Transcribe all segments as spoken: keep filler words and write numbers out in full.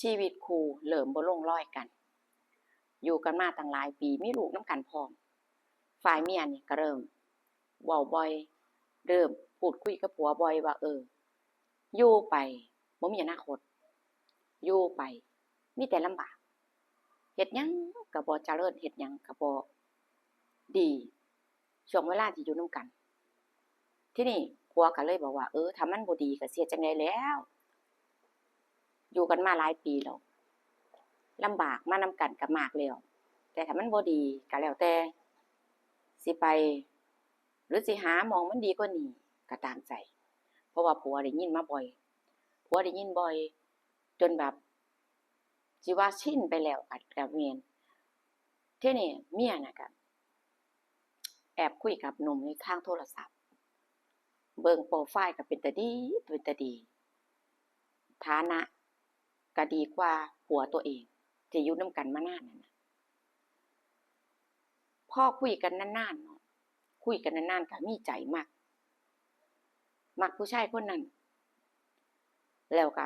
ชีวิตคู่เริ่มบ่ลงรอยกัน อยู่กันมาตั้งหลายปี มีลูกนำกันพร้อม ฝ่ายเมียนี่ก็เริ่มเว้าบ่อย เริ่มพูดคุยกับผัวบ่อยว่า เออ อยู่ไปบ่มีอนาคต อยู่ไปมีแต่ลำบาก เฮ็ดหยังก็บ่เจริญ เฮ็ดหยังก็บ่ดี ช่วงเวลาที่อยู่นำกัน ทีนี้ผัวก็เลยบอกว่า เออ ถ้ามันบ่ดีก็สิเฮ็ดจั่งใดแล้ว อยู่กันมาหลายปีแล้ว ลำบากมานำกันก็มากแล้ว แต่ถ้ามันบ่ดีก็แล้วแต่ สิไป หรือสิหาหม่องมันดีกว่านี้ก็ตามใจ เพราะว่าผัวได้ยินมาบ่อย ผัวได้ยินบ่อย จนแบบ สิว่าชินไปแล้วก็ ก็แม่น ทีนี้เมียน่ะก็แอบคุยกับหนุ่มในทางโทรศัพท์ เบิ่งโปรไฟล์ก็เป็นตาดี เป็นตาดี ฐานะก็ดีกว่าผัวตัวเอง ที่อยู่นำกันมานานนั่นน่ะ พอคุยกันนานๆเนาะ คุยกันนานๆก็มีใจมัก มักผู้ชายคนนั้น แล้วก็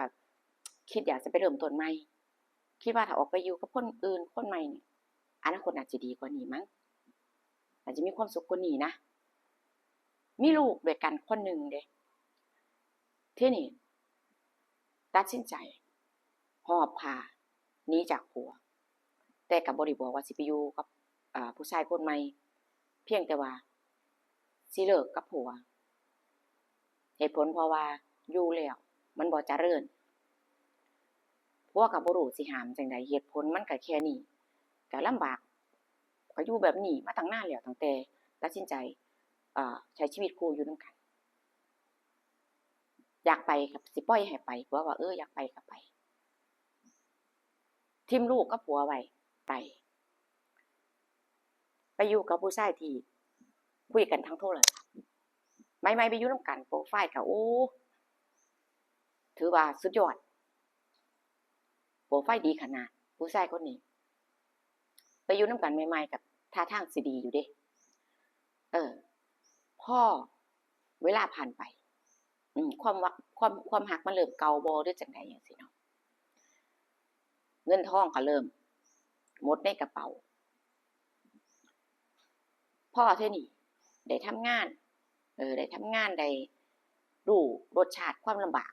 คิดอยากจะไปเริ่มต้นใหม่ คิดว่าถ้าออกไปอยู่กับคนอื่นคนใหม่นี่ อนาคตน่าจะดีกว่านี้มั้ง อาจจะมีความสุขกว่านี้นะ มีลูกด้วยกันคนหนึ่งเด้ ทีนี้ตัดสินใจหอบผ้าหนีจากผัว แต่ก็บ่ได้บอกว่าสิไปอยู่กับ อ่า ผู้ชายคนใหม่ เพียงแต่ว่าสิเลิกกับผัว เหตุผลเพราะว่าอยู่แล้วมันบ่เจริญ ผัวก็บ่รู้สิห้ามจั่งใด เหตุผลมันก็แค่นี้ ก็ลำบาก ก็อยู่แบบนี้มาตั้งนานแล้ว ตั้งแต่ตัดสินใจ เอ่อ ใช้ชีวิตคู่อยู่นำกัน อยากไปก็สิปล่อยให้ไป ผัวว่า เออ อยากไปก็ไป ถิ่มลูกกับผัวไว้ ไป ไปอยู่กับผู้ชายที่คุยกันทางโทรศัพท์ ใหม่ๆไปอยู่นำกัน โปรไฟล์ก็ โอ้ ถือว่าสุดยอด โปรไฟล์ดีขนาด ผู้ชายคนนี้ ไปอยู่นำกันใหม่ๆก็ท่าทางสิดีอยู่เด้ เออ พอเวลาผ่านไป อืม ความว่า ความ ความฮักมันเริ่มเก่าบ่ หรือจั่งใดจั่งซี้เนาะ เงินทองก็เริ่มหมดในกระเป๋า พอเทื่อนี้ได้ทำงาน เออ ได้ทำงาน ได้รู้รสชาติความลำบาก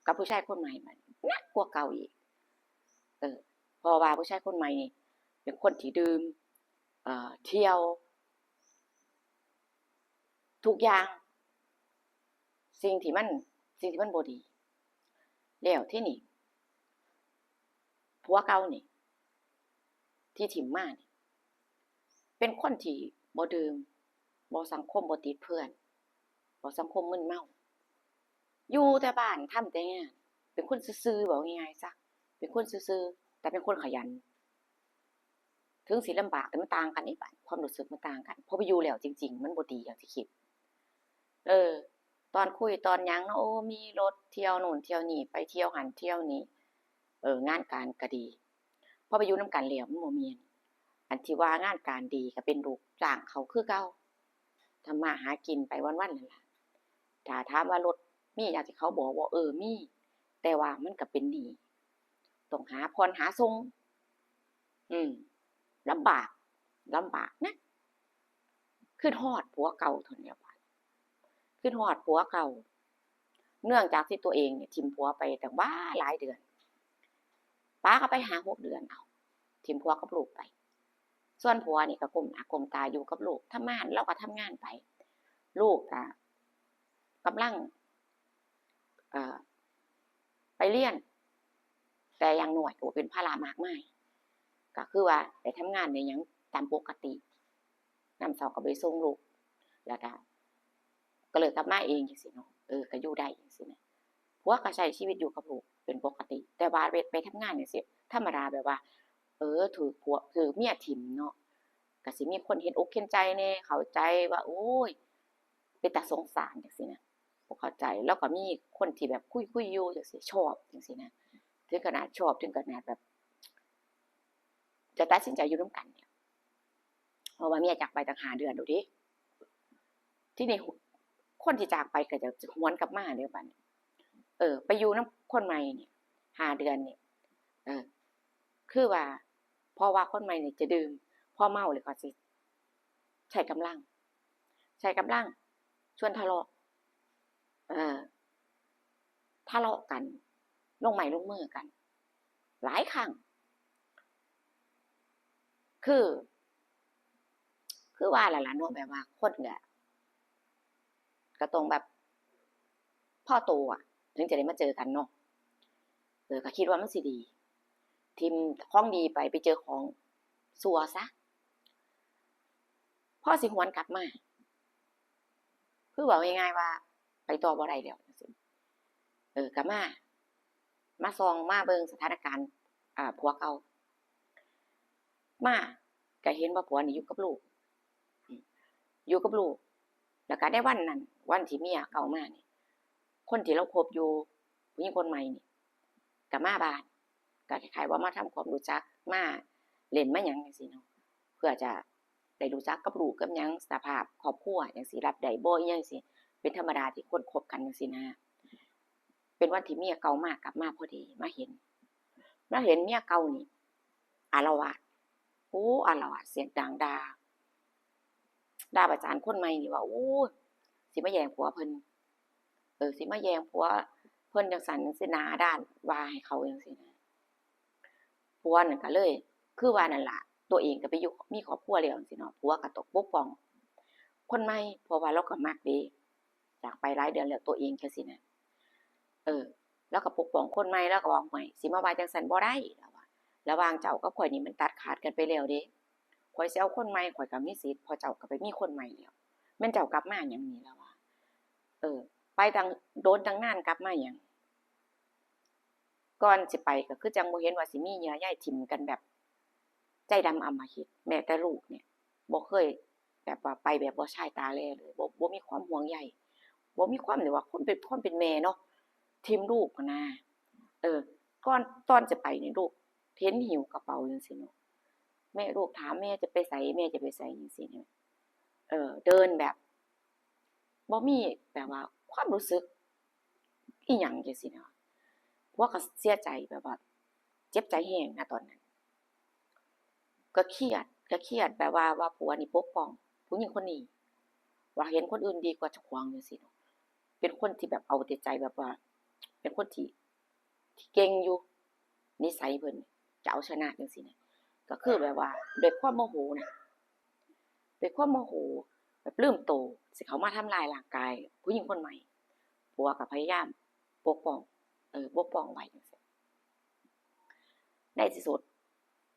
กับผู้ชายคนใหม่บัดนี้หนักกว่าเก่าอีก เออ เพราะว่าผู้ชายคนใหม่นี่เป็นคนที่ดื่ม เอ่อ เที่ยว ทุกอย่าง สิ่งที่มัน สิ่งที่มันบ่ดี แล้วทีนี้ ผัวเก่านี่ ที่ถิ่มมานี่ เป็นคนที่บ่ดื่ม บ่สังคม บ่ติดเพื่อน บ่สังคมมึนเมา อยู่แต่บ้าน ทำแต่งาน เป็นคนซื่อๆ เว้าง่ายๆซะ เป็นคนซื่อๆ แต่เป็นคนขยัน ถึงสิลำบาก แต่มันต่างกันเด้บัด ความรู้สึกมันต่างกัน พอไปอยู่แล้วจริงๆ มันบ่ดีอย่างที่คิด เออ ตอนคุยตอนหยังเนาะ โอ้ มีรถเที่ยวนู่นเที่ยวนี่ ไปเที่ยวหั้นเที่ยวนี่ เออ งานการก็ดี พอไปอยู่นำกันแล้วมันบ่แม่น อันที่ว่างานการดีก็เป็นลูกจ้างเขาคือเก่า ทำมาหากินไปวันๆนั่นล่ะ ถ้าถามว่ารถมีอย่างที่เขาบอกบ่ เออ มี แต่ว่ามันก็เป็นหนี้ ต้องหาผ่อนหาส่ง อืม ลำบาก ลำบากนะ คิดฮอดผัวเก่าเท่านั้นแหละ คิดฮอดผัวเก่า เนื่องจากที่ตัวเองเนี่ยถิ่มผัวไปตั้งว่าหลายเดือน ปาก็ไปห้าหกเดือนเอา ถิ่มผัวกับลูกไป ส่วนผัวนี่ก็ก้มหน้าก้มตาอยู่กับลูก ทำงาน ลาวก็ทำงานไป ลูกก็กำลัง เอ่อ ไปเรียน แต่อย่างน้อยก็บ่เป็นภาระมากมาย ก็คือว่าได้ทำงานได้หยังตามปกติ ยามเช้าก็ไปส่งลูก แล้วก็ ก็เลยกลับมาเองจั่งซี้เนาะ เออ ก็อยู่ได้จั่งซี้นะ ผัวก็ใช้ชีวิตอยู่กับลูกเป็นปกติ แต่ว่าไป ไปทำงานจั่งซี้ ธรรมดาแบบว่า เออ ถืกผัว ถืกเมียถิ่มเนาะ ก็สิมีคนเห็นอกเห็นใจแหน่ เข้าใจว่า โอ้ย เป็นตาสงสารจั่งซี้นะ บ่เข้าใจ แล้วก็มีคนที่แบบคุยๆอยู่จั่งซี้ ชอบจั่งซี้นะ ถึงขนาดชอบ ถึงขนาดแบบ จะตัดสินใจอยู่นำกันเนี่ย เพราะว่าเมียจากไปตั้งห้าเดือนแล้วเด้ ทีนี้คนที่จากไปก็จะหวนกลับมาเด้บัดนี้ เออ ไปอยู่นำคนใหม่นี่ ห้าเดือนนี่ เออ คือว่า เพราะว่าคนใหม่นี่จะดื่ม พอเมาแล้วก็สิใช้กำลัง ใช้กำลัง ชวนทะเลาะ เออ ทะเลาะกัน ลงไม้ลงมือกัน หลายครั้ง คือ คือว่าแหละล่ะเนาะ แบบว่าคนก็ ก็ต้องแบบ พอโตอะ ถึงจะได้มาเจอกันเนาะ เออ ก็คิดว่ามันสิดี ถิ่มของดีไป ไปเจอของซั่วซะ พอสิหวนกลับมา คือเว้าง่ายๆว่า ไปต่อบ่ได้แล้วจั่งซี้ เออ ก็มา มาส่อง มาเบิ่งสถานการณ์ อ่า ผัวเก่า มา ก็เห็นว่าผัวนี่อยู่กับลูก อืม อยู่กับลูก แล้วก็ในวันนั้น วันที่เมียเก่ามานี่ คนที่ลาวคบอยู่ ผู้หญิงคนใหม่นี่ ก็มาบ้าน ก็คล้ายๆว่ามาทำความรู้จัก มาเล่นมาหยังจั่งซี้เนาะ เพื่อจะได้รู้จักกับลูกกับหยัง สภาพครอบครัวจั่งซี้ รับได้บ่ อิหยังจั่งซี้ เป็นธรรมดาที่คนคบกันจั่งซี้นะ เป็นวันที่เมียเก่ามากลับมาพอดี มาเห็น มาเห็นเมียเก่านี่อาละวาด โอ้ อาละวาดเสียงดังด่า ด่าประจานคนใหม่นี่ว่า โอ้ สิมาแย่งผัวเพิ่น เออ สิมาแย่งผัวเพิ่นจั่งซั้นจั่งซี้ หน้าด้านว่าให้เขาจั่งซี้นะ ผัวนั่นก็เลย คือว่านั่นล่ะ ตัวเองก็ไปอยู่ มีครอบครัวแล้วจั่งซี้เนาะ ผัวก็ต้องปกป้องคนใหม่ เพราะว่าลาวก็มักเด้ จากไปหลายเดือนแล้ว ตัวเองจั่งซี้นะ เออ ลาวก็ปกป้องคนใหม่ ลาวก็ว่า "ห่วย สิมาว่าจั่งซั้นบ่ได้" ลาวว่า "ระหว่างเจ้ากับข้อยนี่มันตัดขาดกันไปแล้วเด้ ข้อยสิเอาคนใหม่ ข้อยก็มีสิทธิ์ เพราะเจ้าก็ไปมีคนใหม่แล้ว แม่นเจ้ากลับมาหยังนี่" ลาวว่า เออ ไปตั้งโดนตั้งนานกลับมาหยัง ก่อนสิไปก็คือจั่งบ่เห็นว่าสิมีเยื่อใยถิ่มกันแบบใจดำอำมหิต แม้แต่ลูกเนี่ย บ่เคยแบบว่าไปแบบบ่ชายตาแลเลย บ่ บ่มีความห่วงใย บ่มีความแบบว่าความเป็น ความเป็นแม่เนาะ ถิ่มลูกหั้นนะ เออ ก่อน ตอนจะไปนี่ลูกเห็นหิ้วกระเป๋าจั่งซี้เนาะ แม่ ลูกถาม "แม่จะไปไส แม่จะไปไส" จั่งซี้เนี่ย เออ เดินแบบ บ่มีแบบว่าความรู้สึกอิหยังจั่งซี้นะ ผัวก็เสียใจแบบว่าเจ็บใจแฮงนะตอนนั้น ก็เครียด ก็เครียดแบบว่า ว่าผัวนี่ปกป้องผู้หญิงคนนี้ ว่าเห็นคนอื่นดีกว่าเจ้าของจั่งซี้เนาะ เป็นคนที่แบบเอาแต่ใจแบบว่า เป็นคนที่ ที่เก่งอยู่ นิสัยเพิ่นจะเอาชนะจั่งซี้นะ ก็คือแบบว่าด้วยความโมโหนะ ด้วยความโมโห แบบลืมโต สิเข้ามาทำร้ายร่างกายผู้หญิงคนใหม่ ผัวก็พยายามปกป้อง เออ ปกป้องไว้จั่งซี้ ในที่สุด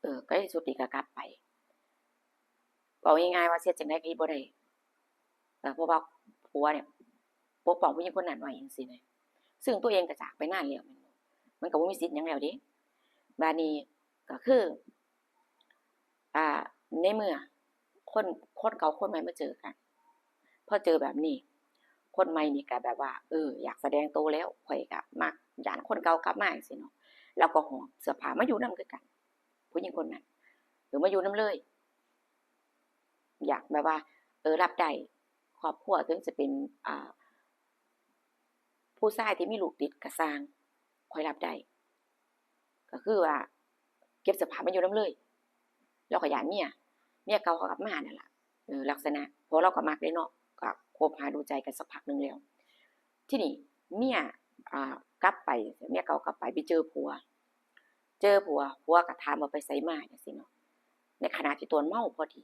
เออ ก็ในที่สุดนี่ก็กลับไป เว้าง่ายๆว่าเฮ็ดจั่งใดก็เฮ็ดบ่ได้ เอ่อ เพราะว่าผัวเนี่ยปกป้องผู้หญิงคนนั้นไว้จั่งซี้นะ ซึ่งตัวเองก็จากไปนานแล้วแม่นบ่ มันก็บ่มีสิทธิ์หยังแล้วเด้ บาดนี้ก็คือ อ่า ในเมื่อคน คนเก่าคนใหม่มาเจอกัน พอเจอแบบนี้ คนใหม่นี่ก็แบบว่า เออ อยากแสดงโตแล้ว ข้อยก็มัก ย้านคนเก่ากลับมาจั่งซี้เนาะ ลาวก็หอบเสื้อผ้ามาอยู่นำคือกัน ผู้หญิงคนนั้น เออ มาอยู่นำเลย อยากแบบว่า เออ รับได้ ครอบครัวถึงจะเป็น อ่า ผู้ชายที่มีลูกติดก็ซ่าง ข้อยรับได้ ก็คือว่าเก็บเสื้อผ้ามาอยู่นำเลย ลาวก็ย้านเมีย เมียเก่าเขากลับมานั่นล่ะ เออ ลักษณะ เพราะลาวก็มักเด้เนาะ ก็คบหาดูใจกันสักพักหนึ่งแล้ว ทีนี้เมีย อ่า กลับไป เมียเก่ากลับไป ไปเจอผัว เจอผัว ผัวก็ถามว่าไปไสมาจั่งซี้เนาะ ในขณะที่ตอนเมาพอดี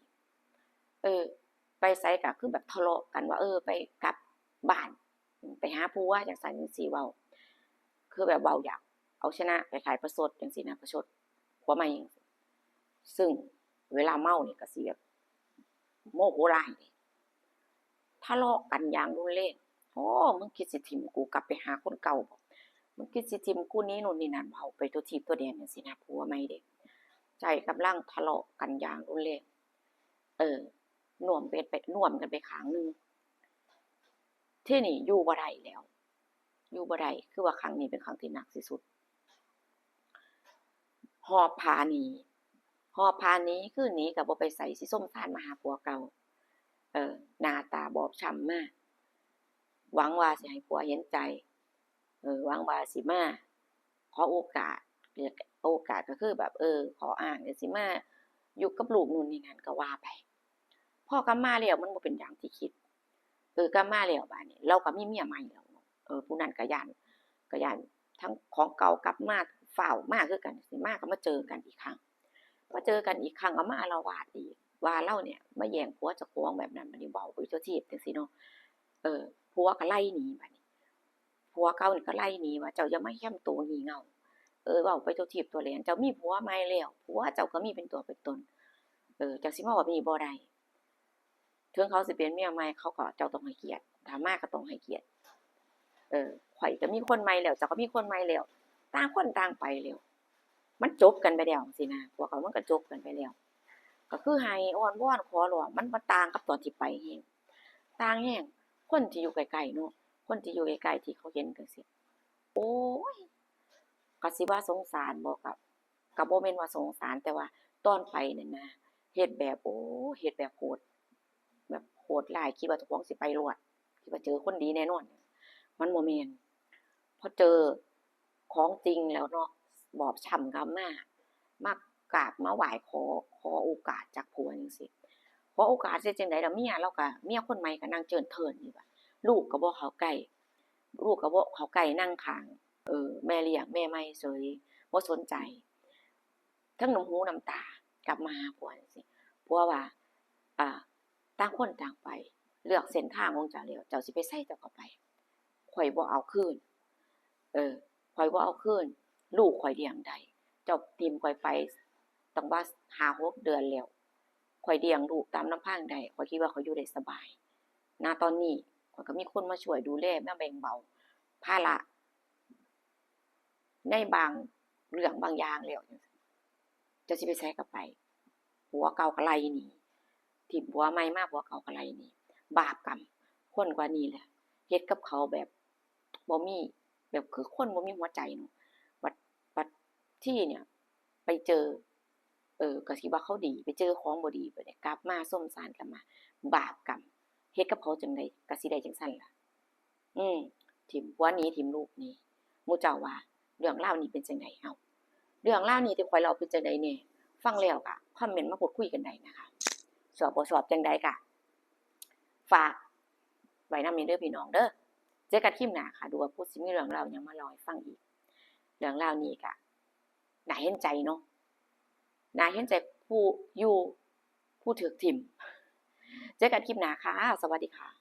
เออ ไปไสก็คือแบบทะเลาะกันว่า เออ ไปกลับบ้าน ไปหาผัวจั่งซั้นจั่งซี้ เว้า คือแบบเว้าอยากเอาชนะ คล้ายๆประชดจั่งซี้นะ ประชดผัวใหม่ ซึ่งเวลาเมานี่ก็สิแบบโมโหร้าย ทะเลาะกันอย่างรุนแรง "โอ้ มึงคิดสิถิ่มกูกลับไปหาคนเก่าบ่ มึงคิดสิถิ่มกูหนี" นู่นนี่นั่น เว้าไปทั่วทีปทั่วแดนจั่งซี้นะ ผัวใหม่เด้ ใช้กำลังทะเลาะกันอย่างรุนแรง เออ น่วมไป ไป น่วมกันไปข้างหนึ่ง ทีนี้อยู่บ่ได้แล้ว อยู่บ่ได้ คือว่าครั้งนี้เป็นครั้งที่หนักที่สุด หอบผ้าหนี หอบผ้าหนี คือหนีก็บ่ไปไส สิซมซานมาหาผัวเก่า เออ หน้าตาบอบช้ำมา หวังว่าสิให้ผัวเห็นใจ เออ หวังว่าสิมาขอโอกาส โอกาสก็คือแบบ เออ ข้ออ้างจั่งซี้ มาอยู่กับลูกนู่นนี่นั่นก็ว่าไป พอกลับมาแล้วมันบ่เป็นอย่างที่คิด เออ กลับมาแล้วบาดนี้เราก็มีเมียใหม่แล้วเนาะ เออ ผู้นั้นก็ย้าน ก็ย้านทั้งของเก่ากลับมา ฟ้าวมาคือกัน สิมาก็มาเจอกันอีกครั้ง มาเจอกันอีกครั้งก็มาอาละวาดอีก ว่าเราเนี่ยมาแย่งผัวเจ้าของแบบนั้น บาดนี้เว้าไปทั่วทีปจั่งซี้เนาะ เออ ผัวก็ไล่หนีบาดนี้ ผัวเก่านี่ก็ไล่หนีว่า เจ้าอย่ามาแฮมโตงี่เง่า เออ เว้าไปทั่วทีปทั่วแดน เจ้ามีผัวใหม่แล้ว ผัวเจ้าก็มีเป็นตัวเป็นตน เออ เจ้าสิมาเว้าแบบนี้บ่ได้ ถึงเขาสิเป็นเมียใหม่ เขาก็ เจ้าต้องให้เกียรติ ถ้ามาก็ต้องให้เกียรติ เออ ข้อยก็มีคนใหม่แล้ว เจ้าก็มีคนใหม่แล้ว ต่างคนต่างไปแล้ว มันจบกันไปแล้วจั่งซี้นะ ผัวเก่ามันก็จบกันไปแล้ว ก็คือไห้อ้อนวอนขอร้อง มันบ่ต่างกับตอนที่ไปแฮง ต่างแฮง คนที่อยู่ใกล้ๆเนาะ คนที่อยู่ใกล้ๆที่เขาเห็นจั่งซี้ โอ้ย ก็สิว่าสงสารบ่ ก็ ก็บ่แม่นว่าสงสาร แต่ว่าตอนไปนั่นนะ เฮ็ดแบบ โอ้ เฮ็ดแบบโหด แบบโหดร้าย คิดว่าเจ้าของสิไปรอด คิดว่าเจอคนดีแน่นอน มันบ่แม่น พอเจอของจริงแล้วเนาะ บอบช้ำกลับมา มากราบมาไหว้ขอ ขอโอกาสจากผัวจั่งซี้ ขอโอกาสเฮ็ดจั่งใดล่ะ เมียเราก็ เมียคนใหม่ก็นั่งเจินเทินอยู่ว่า ลูกก็บ่เข้าใกล้ ลูกก็บ่เข้าใกล้ นั่งข้าง เออ แม่เลี้ยง แม่ใหม่เฉย บ่สนใจ ทั้งน้ำหูน้ำตากลับมาหาผัวจั่งซี้ ผัวว่า อ่า ต่างคนต่างไป เลือกเส้นทางของเจ้าแล้ว เจ้าสิไปไสเจ้าก็ไป ข้อยบ่เอาคืน เออ ข้อยบ่เอาคืน ลูกข้อยเลี้ยงได้ เจ้าถิ่มข้อยไปตั้งว่าห้าหกเดือนแล้ว ข้อยเลี้ยงลูกตามลำพังได้ ข้อยคิดว่าข้อยอยู่ได้สบาย ณ ตอนนี้ข้อยก็มีคนมาช่วยดูแล มาแบ่งเบาภาระ ในบางเรื่องบางอย่างแล้วจั่งซี้ เจ้าสิไปไสก็ไป ผัวเก่าก็ไล่หนี ถิ่มผัวใหม่มา ผัวเก่าก็ไล่หนี บาปกรรม คนกว่านี้แหละ เฮ็ดกับเขาแบบบ่มี แบบคือคนบ่มีหัวใจเนาะ บัด บัดทีเนี่ย ไปเจอ เออ ก็สิว่าเขาดี ไปเจอของบ่ดี บัดนี้กลับมาส้มสารกลับมา บาปกรรม เฮ็ดกับเขาจั่งใดก็สิได้จั่งซั้นล่ะ อืม ถิ่มผัวหนี ถิ่มลูกหนี หมู่เจ้าว่าเรื่องราวนี้เป็นจั่งใด เอ้า เรื่องราวนี้ที่ข้อยเล่าเป็นจั่งใดแน่ ฟังแล้วก็คอมเมนต์มาพูดคุยกันได้นะคะ ชอบบ่ชอบจั่งใดก็ฝากไว้นำแหน่เด้อพี่น้องเด้อ เจอกันคลิปหน้าค่ะ ดูว่าผู้สิมีเรื่องราวหยังมาเล่าให้ฟังอีก เรื่องราวนี้ก็น่าเห็นใจเนาะ น่าเห็นใจผู้อยู่ ผู้ถูกถิ่ม เจอกันคลิปหน้าค่ะ สวัสดีค่ะ